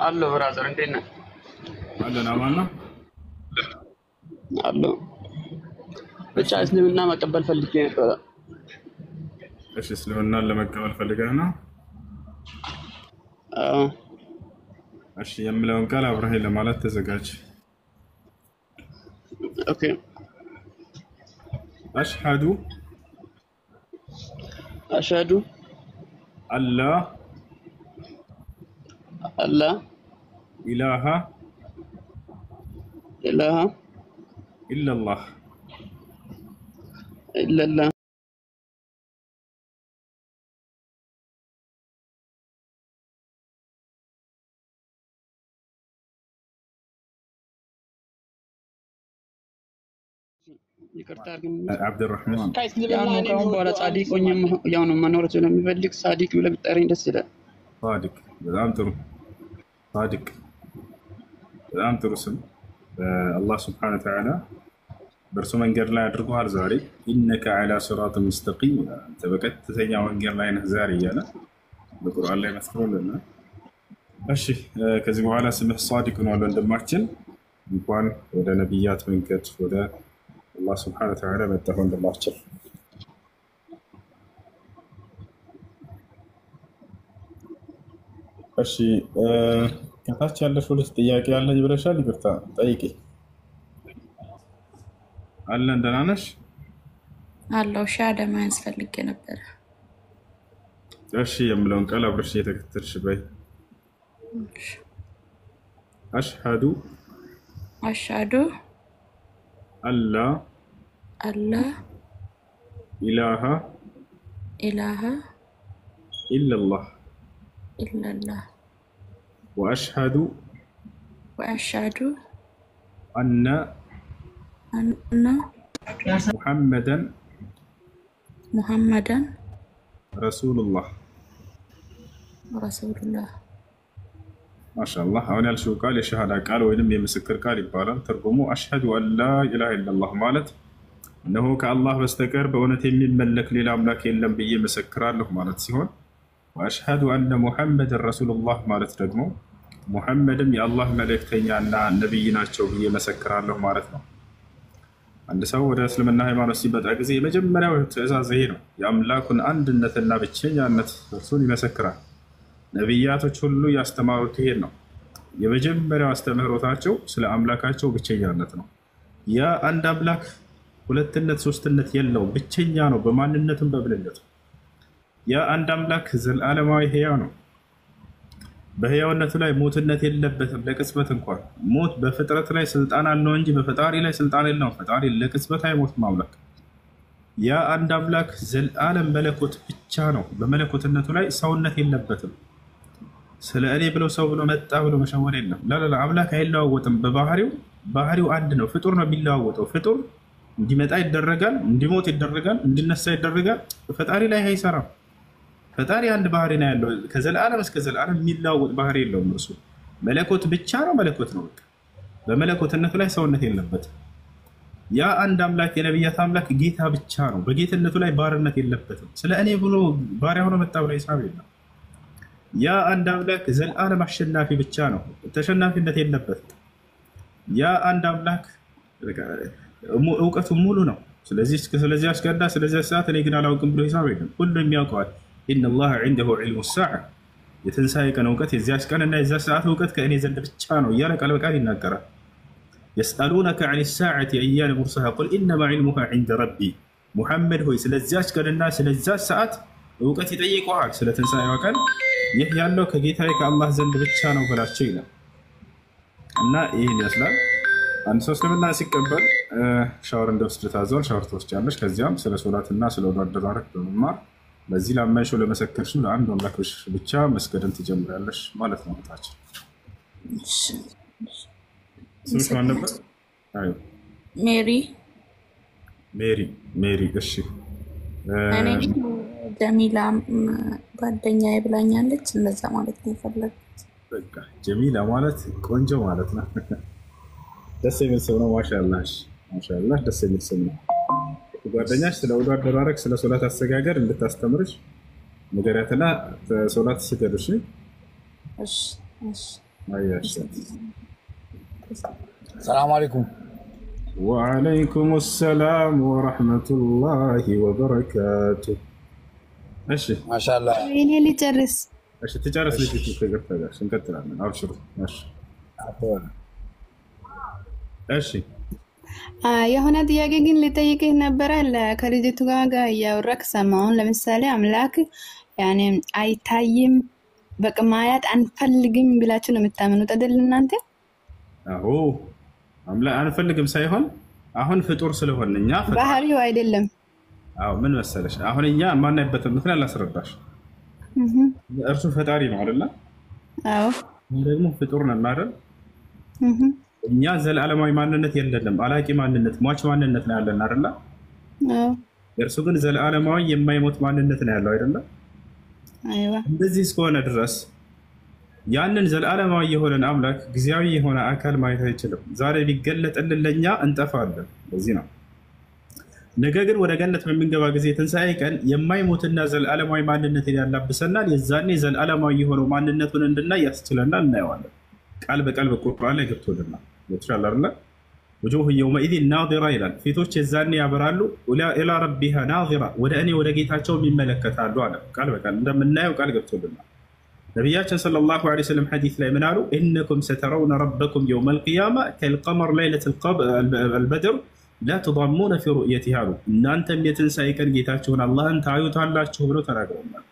አሎ brother፣ እንዴት ነህ? አለን። አማን ነው። አሎ ብቻ እስልምና መቀበል ፈልጌ ነበረ። እሺ፣ እስልምናን ለመቀበል ፈልገህ ነው? አዎ። እሺ፣ የምለውን ቃል አብረኸኝ ለማለት ተዘጋጅ። Okay። أشهد أشهد أن لا أن لا إله إله إلا الله إلا الله ይቅርታ አድርግልኝ። አብድራህማን ያው ነው ከአሁን በኋላ ጻዲቅ ሆኜ ያው ነው መኖር ስለሚፈልግ ሳዲቅ ብለህ ብትጠሪኝ ደስ ይላል። ሳዲቅ፣ በጣም ጥሩ ሳዲቅ፣ በጣም ጥሩ ስም። አላህ ስብሐነ ወተዓላ በእርሱ መንገድ ላይ አድርጎሃል። ዛሬ ኢነከ ዐላ ሲራጥ ሙስተቂም፣ አንተ በቀጥተኛ መንገድ ላይ ነህ ዛሬ እያለ በቁርአን ላይ መስክሮልናል። እሺ፣ ከዚህ በኋላ ስምህ ሳዲቅ ሆኗል ወንድማችን። እንኳን ወደ ነቢያት መንገድ ወደ አላህ ስብሐነ ወተዓላ መጣህ ወንድማችን። እሺ፣ ከታች ያለሽው ልጅ ጥያቄ ያለኝ ብለሻል። ይቅርታ ጠይቂ። አለን፣ ደህና ነሽ? አለው ሻሃዳ መያዝ ፈልጌ ነበረ። እሺ፣ የምለውን ቃል አብረሽ እየተከተልሽ በይ። أشهد أشهد أن لا أن لا إله إله إلا الله إلا الله وأشهد وأشهد أن أن محمدا محمدا رسول الله። رسول الله። ማሻአላህ። አሁን ያልሽው ቃል የሸሃዳ ቃል ወይንም የምስክር ቃል ይባላል። ትርጉሙ أشهد أن لا إله إلا الله ማለት እነሆ ከአላህ በስተቀር በእውነት የሚመለክ ሌላ አምላክ የለም ብዬ መሰክራለሁ ማለት ሲሆን፣ وأشهد أن محمدا رسول الله ማለት ደግሞ ሙሐመድም የአላህ መልእክተኛና ነቢይ ናቸው ብዬ መሰክራለሁ ማለት ነው። አንድ ሰው ወደ እስልምና ሃይማኖት ሲመጣ ጊዜ የመጀመሪያው ትዕዛዝ ይሄ ነው። የአምላኩን አንድነትና ብቸኛነት እርሱን ይመሰክራል። ነቢያቶች ሁሉ ያስተማሩት ይሄን ነው። የመጀመሪያው አስተምህሮታቸው ስለ አምላካቸው ብቸኛነት ነው። ያ አንድ አምላክ ሁለትነት ሶስትነት የለውም፣ ብቸኛ ነው በማንነትም በምንነቱ። ያ አንድ አምላክ ዘለዓለማዊ ሕያው ነው። በሕያውነቱ ላይ ሞትነት የለበትም ለቅጽበት እንኳን። ሞት በፍጥረት ላይ ስልጣን አለው እንጂ በፈጣሪ ላይ ስልጣን የለውም። ፈጣሪ ለቅጽበት አይሞትም አምላክ። ያ አንድ አምላክ ዘለዓለም መለኮት ብቻ ነው። በመለኮትነቱ ላይ ሰውነት የለበትም። ስለ እኔ ብሎ ሰው ብሎ መጣ ብሎ መሸወድ የለም። ላላ አምላክ አይለዋወጥም በባህሪው። ባህሪው አንድ ነው። ፍጡር ነው የሚለዋወጠው። ፍጡር እንዲመጣ ይደረጋል፣ እንዲሞት ይደረጋል፣ እንዲነሳ ይደረጋል። ፈጣሪ ላይ አይሰራም። ፈጣሪ አንድ ባህሪ ነው ያለው። ከዘላለም እስከ ዘላለም የሚለዋወጥ ባህሪ የለውም። እርሱ መለኮት ብቻ ነው። መለኮት ነው። በቃ በመለኮትነቱ ላይ ሰውነት የለበትም። ያ አንድ አምላክ የነቢያት አምላክ ጌታ ብቻ ነው። በጌትነቱ ላይ ባርነት የለበትም። ስለ እኔ ብሎ ባሪያ ሆኖ መጣ ብሎ ሂሳብ የለም። ያ አንድ አምላክ ዘላለም አሸናፊ ብቻ ነው። ተሸናፊነት የለበትም። ያ አንድ አምላክ እውቀቱ ሙሉ ነው። ስለዚህ አስገዳ ስለዚህ ሰዓት እኔ ግን አላውቅም ብሎ ሂሳብ የለም። ሁሉም ያውቀዋል። إن الله عنده علم الساعة፣ የትንሣኤ ቀን እውቀት የዚያች ቀን እና የዚያ ሰዓት እውቀት ከእኔ ዘንድ ብቻ ነው እያለ ቃል በቃል ይናገራል። يسألونك عن الساعة أيان مرساها قل إنما علمها عند ربي። ሙሐመድ ሆይ ስለዚያች ቀንና ስለዚያች ሰዓት እውቀት ይጠይቀዋል፣ ስለ ትንሣኤዋ ቀን ይህ ያለው ከጌታዬ ከአላህ ዘንድ ብቻ ነው በላቸው ይላል። እና ይህን ይመስላል። አንድ ሰው እስልምና ሲቀበል ሻወር እንደወስድ ታዘዋል። ሻወር ትወስጃለሽ። ከዚያም ስለ ሶላትና ስለ ውዱ አደራረግ በመማር በዚህ ላመንሽው ለመሰከርሽው ለአንዱ አምላክ ብቻ መስገድን ትጀምሪያለሽ ማለት ነው። እህታችን ስምሽ ማን ነበር? አይ ሜሪ። ሜሪ፣ ሜሪ። እሺ። እኔ ጀሚላ ጓደኛዬ ብላኛለች። እንደዛ ማለት ነው የፈለጉት። በቃ ጀሚላ ማለት ቆንጆ ማለት ነው። ደስ የሚል ስም ነው። ማሻአላህ ማሻአላህ፣ ደስ የሚል ስም ነው። ጓደኛሽ ስለ ውዱ አደራረግ፣ ስለ ሶላት አሰጋገድ እንድታስተምርሽ ንገሪያትና ሶላት ስገዱ። እሺ። እሺ፣ እሺ። አያሽ። ሰላም አለይኩም። ወዓለይኩም ሰላም ወረሕመቱላሂ ወበረካቱ። እሺ። ማሻአላ። እኔ ልጨርስ። እሺ፣ ትጨርስ ልጅ፣ ከይቅርታ ጋር እንቀጥላለን። አብሽሩ። እሺ። እሺ። የሆነ ጥያቄ ግን ልጠይቅህ ነበረ። ከልጅቱ ጋር እያወራክ ሰማሁን። ለምሳሌ አምላክ ያኔ አይታይም፣ በቃ ማየት አንፈልግም ብላችሁ ነው የምታምኑት አይደል እናንተ? አዎ፣ አምላክ አንፈልግም ሳይሆን አሁን ፍጡር ስለሆነ እኛ ባህሪው አይደለም። አዎ፣ ምን መሰለሽ፣ አሁን እኛ የማናይበትን ምክንያት ላስረዳሽ። እርሱ ፈጣሪ ነው አይደለ? አዎ። እኛ ደግሞ ፍጡር ነን አይደል? እኛ ዘለዓለማዊ ማንነት የለንም። አላቂ ማንነት፣ ሟች ማንነት ነው ያለን አይደለ? አዎ። እርሱ ግን ዘለዓለማዊ የማይሞት ማንነት ነው ያለው አይደለ? አይዋ። እንደዚህ እስከሆነ ድረስ ያንን ዘለዓለማዊ የሆነን አምላክ ጊዜያዊ የሆነ አካል ማየት አይችልም። ዛሬ ቢገለጥልን ለእኛ እንጠፋለን። በዚህ ነው። ነገ ግን ወደ ገነት በምንገባ ጊዜ ትንሣኤ ቀን የማይሞትና ዘለዓለማዊ ማንነትን ያላብሰናል። የዛኔ ዘለዓለማዊ የሆነው ማንነቱን እንድናይ ያስችለናል፣ እናየዋለን። ቃል በቃል በቁርአን ላይ ገብቶልናል። ገብቶሻል አይደለ? وجوه يومئذ ناضرة ይላል። ፊቶች የዛኔ ያበራሉ። إلى ربها ناظرة፣ ወደ እኔ ወደ ጌታቸውም ይመለከታሉ አለ። ቃል በቃል እንደምናየው ቃል ገብቶልናል። ነቢያችን صلى الله عليه وسلم ሐዲስ ላይ ምን አሉ? إنكم سترون ربكم يوم القيامة كالقمر ليلة البدر لا تضامون في رؤيته አሉ። እናንተም የትንሣኤ ቀን ጌታችሁን አላህን ታዩታላችሁ ብለው ተናግረውናል።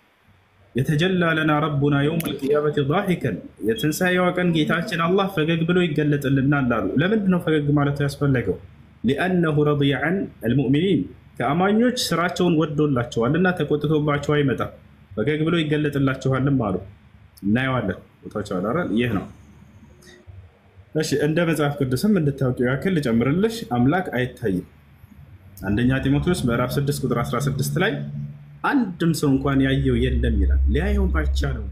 يتجلى لنا ربنا يوم القيامة ضاحكا፣ የትንሣኤዋ ቀን ጌታችን አላህ ፈገግ ብሎ ይገለጥልናል አሉ። ለምንድን ነው ፈገግ ማለቱ ያስፈለገው? لأنه رضي عن المؤمنين፣ ከአማኞች ስራቸውን ወዶላቸዋልና ተቆጥቶባቸው አይመጣም። ፈገግ ብሎ ይገለጥላችኋልም አሉ። እናየዋለን። ቦታቸው አላራል ይህ ነው። እሺ፣ እንደ መጽሐፍ ቅዱስም እንድታውቂው ያክል ልጨምርልሽ፣ አምላክ አይታይም። አንደኛ ጢሞቴዎስ ምዕራፍ 6 ቁጥር 16 ላይ አንድም ሰው እንኳን ያየው የለም ይላል። ሊያየውም አይቻለውም፣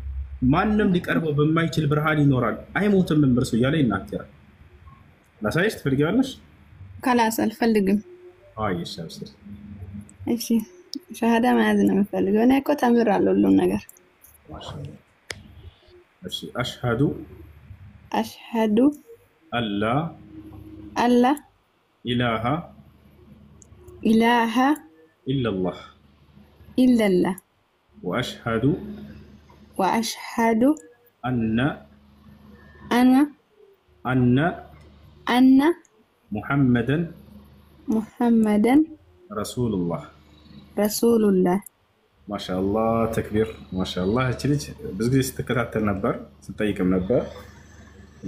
ማንም ሊቀርበው በማይችል ብርሃን ይኖራል፣ አይሞትም እርሱ እያለ ይናገራል። ላሳይሽ ትፈልጊዋለሽ? خلاص አልፈልግም። አይ እሺ፣ አብሽር። እሺ፣ ሸሃዳ መያዝ ነው የምፈልገው። እኔ እኮ ተምራለሁ ሁሉም ነገር። ማሻአላህ። እሺ፣ أشهد أشهد أن لا أن لا إله إله إلا الله إلا الله وأشهد وأشهد أن أنا أن أن محمدا محمدا رسول الله። رسول الله። ማሻአላህ፣ ተክቢር፣ ማሻአላህ። እች ልጅ ብዙ ጊዜ ስትከታተል ነበር፣ ስትጠይቅም ነበር።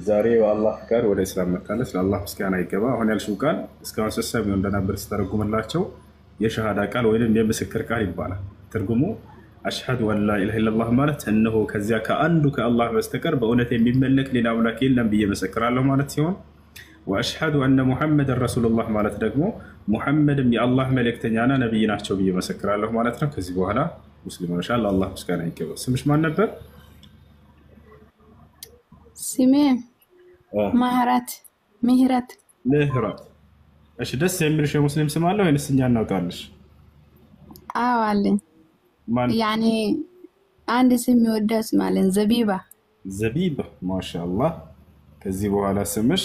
ዛሬ በአላህ ፍቃድ ወደ እስላም መጥታለች። ለአላህ ምስጋና ይገባ። አሁን ያልሽው ቃል እስካሁን ስትሰሚው እንደነበር ስተረጉምላቸው የሸሃዳ ቃል ወይም የምስክር ቃል ይባላል። ትርጉሙ أشهد أن لا إله إلا الله ማለት እነሆ ከዚያ ከአንዱ ከአላህ በስተቀር በእውነት የሚመለክ ሌላ አምላክ የለም ብዬ መሰክራለሁ ማለት ሲሆን وأشهد أن محمدا رسول الله ማለት ደግሞ ሙሐመድም የአላህ መልእክተኛና ነቢይ ናቸው ብዬ መሰክራለሁ ማለት ነው። ከዚህ በኋላ ሙስሊም ሆነሻል። ለአላህ ምስጋና ይገባ። ስምሽ ማን ነበር? ስሜ ማህራት ምህረት። ምህረት። እሺ፣ ደስ የሚልሽ የሙስሊም ስም አለ ወይንስ እኛ እናውጣልሽ? አዎ አለኝ። ማን? ያኔ አንድ ስም የሚወደው ስም አለኝ፣ ዘቢባ። ዘቢባ፣ ማሻአላህ። ከዚህ በኋላ ስምሽ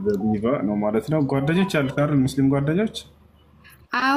ዘቢባ ነው ማለት ነው። ጓደኞች አሉሽ አይደል? ሙስሊም ጓደኞች? አዎ።